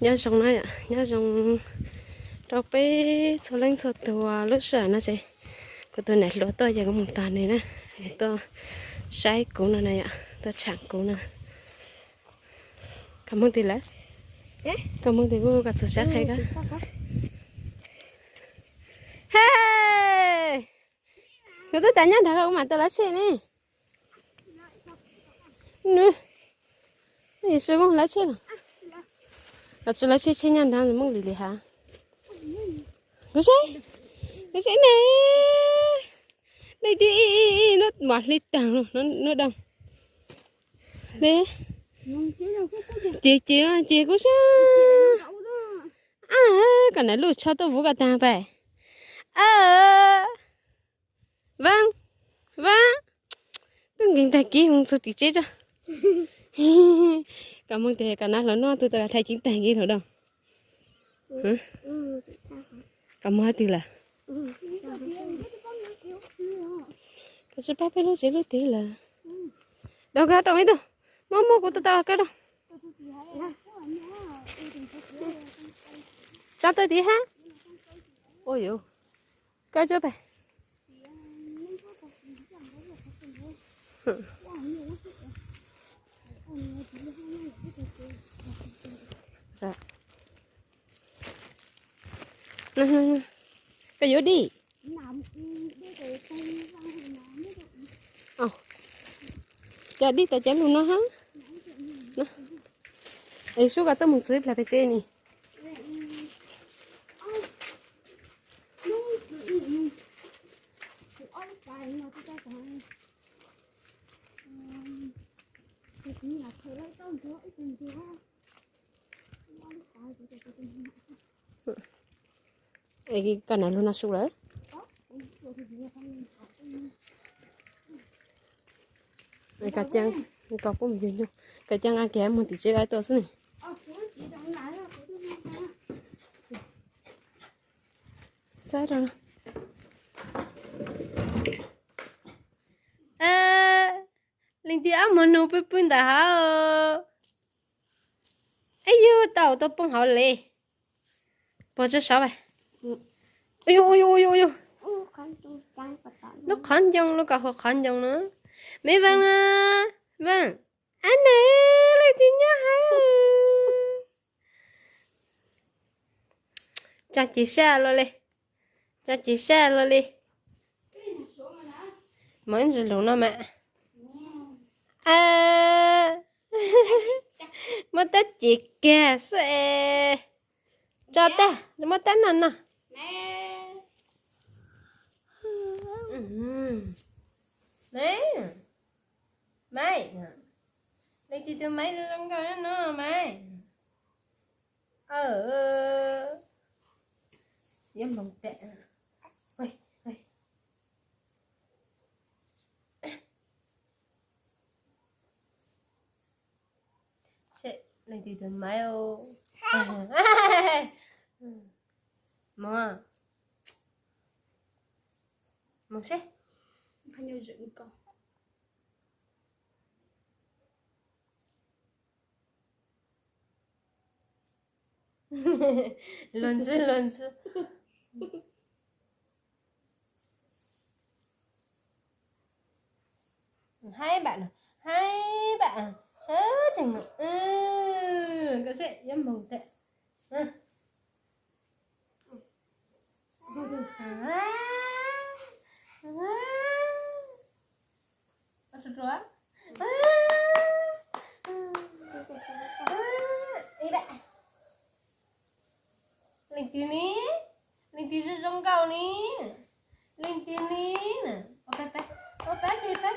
Nyob zoo na, nyob zoo rau peb txhua leej txhua tus. Lub sij hawm no ces kuv tus niam hluas tuaj ces kuv mus tos nws na, nws tuaj saib kuv no na yom, tuaj tsham kuv no. Koj mus twg lawm? Koj mus twg kuj koj txhob sab qhia koj. Hej, kuv twb tas nyob nrad koj kuv mam tau lawv tsheb ne. Nws, nws su lawv tsheb los? Los tsis lawv tsheb, tsheb nyob nrad Hmoob Lis Lis hav. Kuv saib, kuv saib ne. Leej twg ib ib ib hnub mos hli tag, hnub doog. Ces ces ces kuv saib. Koj niam lub tsho tuaj vuv koj tag pais. Vaaj, vaaj, tub nkeeg tag kiv mus txug tim tsev tso. Koj mus tes koj nab hluas noj tug tau dhai ceev tag nkiv hluas doog. Koj mus hab twg lawm? Koj tsis paub peb lub tsev lub twg lawm. Doog, koj rau ib tug, muab muab kuv tau tau koj rau. Tso tawm tim hab. Ua yuav koj cuab pem. Koj yuav dib. Cov dib tas cov lug no hab. Es sub koj tuaj mus txug ib plag pem tsev ni. Koj niam lug no su lawm. Koj caaj, koj pub mus yug nyuj, koj caaj nqa kiag mus tim tsev lawv tuaj xwb ne. Xab rau. Leej twg ob muag nug pw pw ntawm hav. Ib yug tau tau poob hauv le. Puag tso saud. Lub qhov ncoo, lub kom hu qhov ncoo no. Me Vaaj na, Vaaj. Ab na, leej twg nyob hauv? Tso cev sab luaj li, tso cev sab luaj li. Muaj ib ntsis lus no mas. Muab tab cev kiag xwb es. Tso tag, muab tab noj noj. Maiv, leej twg tus maiv zoo zoo nkauj no maiv? Yuav moog tas. Leej twg tus maiv? Moog, moog seb. Luag ntxwb luag ntxwb. Haib npam no, haib npam, sawv tsees no. Koj seb yuav moog tas. Leej twg ni? Leej twg zoo zoo nkauj ni? Leej twg ni? Pab pab pab pab.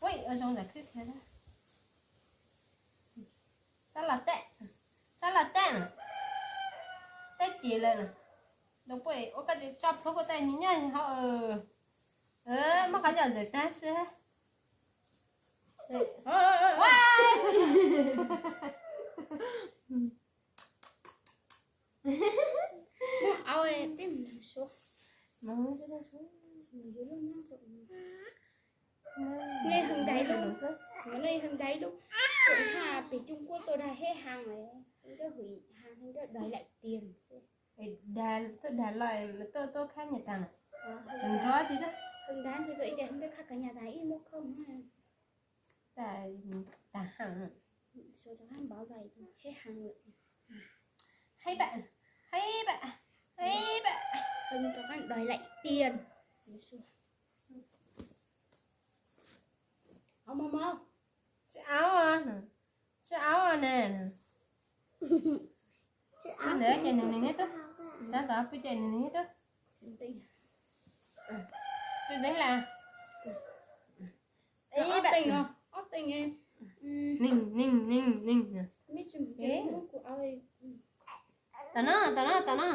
Ua zoo ntawm khwb khiav. Xab los teb, xab los teb na. Teb ces lawm na. Ua koj tso plhuav koj tej nyob hauv. Muab qhov ncauj zawm tag xwb. Nej hawm ntais lub, nej hawm ntais lub. Ha, pem Trung Quốc tuaj dag heb hang lawm, hwm dag hwm hang, hwm dag đòi lại tiền xwb. Tuaj dag los tuaj tuaj khab nyaj tag na. Nrov tiag, dag ntsis tau ib tias hwm dag khab kab nyaj tag ib muab khoom na. Tag, tag hang. Sau rov qab npau lais heb hang lawm. Hib pam, hib pam, hib pam. Hwm rov qab đòi lại tiền. Au mos mos. Tsis au, tsis au na. Pw ntawd ces nws nws thiab twb, txav txav pw ces nws nws thiab twb. Pw tseeb las. Ib pam, neeg neeg neeg neeg. Tam no, tam no, tam no.